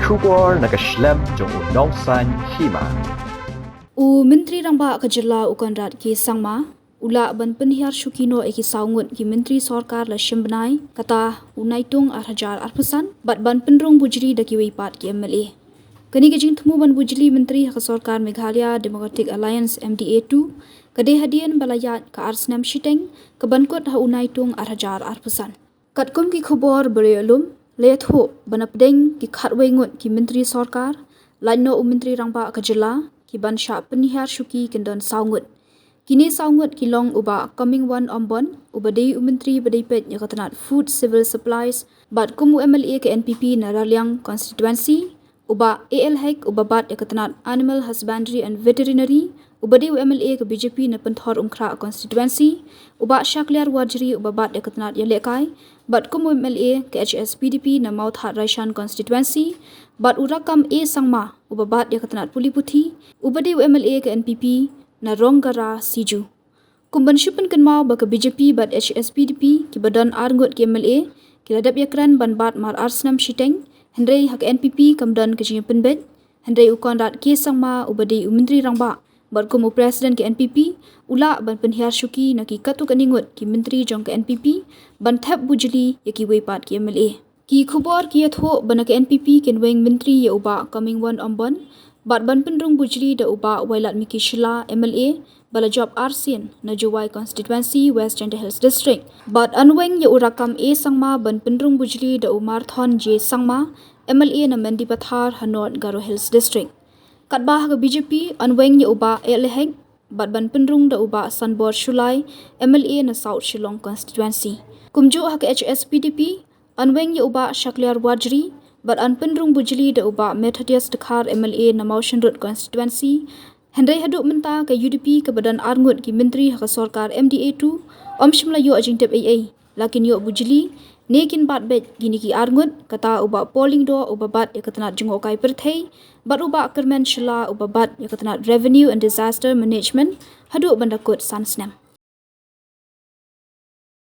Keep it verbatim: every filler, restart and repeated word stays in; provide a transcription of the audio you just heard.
Khubor na ka shlem jong u Nongsaiñ Hima. U Myntri Rangbah ka jylla u Conrad K Sangma u lah ban pynhiar shuki noh ïa ki saw ngut ki myntri sorkar la shim bnai kata u Naitung ar hajar arphew san bad ban pynrung bujli da kiwei pat ki M L A. Kane ka jingthmu ban bujli myntri ha ka sorkar Meghalaya Democratic Alliance M D A two ka dei hadien ba la ïaid ka ar snem shiteng ka ban kut ha u Naitung ar hajar arphew san. Katkum ki khubor ba la ïoh lum, la ïathuh ba na pdeng ki khatwei ngut ki myntri sorkar, lait noh u Myntri Rangbah ka jylla, ki ban shah pynhiar shuki kin don saw ngut. Kine saw ngut ki long u Bah Comingone Ymbon, uba dei u myntri ba dei peit ïa ka tnat Food Civil Supplies, bad kum u M L A ka N P P na Raliang constituency, u Bah A L Hek uba bat ïa ka tnat Animal Husbandry and Veterinary, uba dei u M L A ka B J P na Pynthorumkhrah constituency, u Bah Shakliar Warjri uba bat ïa ka tnat ïalehkai, bad kum u M L A ka H S P D P na Mawthadraishan constituency, bad u Rakkam A Sangma uba bat ïa ka tnat pule puthi, uba dei u M L A ka N P P na Rongara Siju. Kum ban shu pynkynmaw ba ka B J P bad H S P D P kiba don ar ngut ki M L A ki la dep ïakren ban bat mar ar snem shiteng, hynrei ha ka N P P kam don ka jingpynbeit, hynrei u Conrad K Sangma uba dei u Myntri Rangbah bad kum u President ka N P P u lah ban pynhiar shuki na ki katto katne ngut ki myntri jong ka N P P ban thep bujli ïa kiwei pat ki M L A. Ki khubor ki ïathuh ba na ka N P P kin weng myntri ïa u Bah Comingone Ymbon bad ban pynrung bujli da u Bah Wailadmiki Shylla M L A ba la jop arsien na Jowai constituency West Jaintia Hills District, bad yn weng ïa u Rakkam A Sangma ban pynrung bujli da u Marthon J Sangma M L A na Mendipathar ha North Garo Hills District. Katba ha ka B J P yn weng ïa u Bah A L Hek bad ban pynrung da u Bah Sanbor Shullai M L A na South Shillong constituency. Kumjuh ha ka H S P D P yn weng ïa u Bah Shakliar Warjri bad yn pynrung bujli da u Bah Methodius Dkhar M L A na Mawshynrut constituency. Hynrei haduh mynta ka U D P kaba don ar ngut ki myntri ha ka sorkar M D A two ym shym la ïoh jingtip ei ei, la kin ïoh bujli ne kin bat beit kine ki ar ngut, kata u Bah Paul Lyngdoh uba bat ïa ka tnat jngohkai pyrthei bad u Bah Kyrmen Shylla uba bat ïa ka tnat Revenue and Disaster Management haduh ban da kut san snem.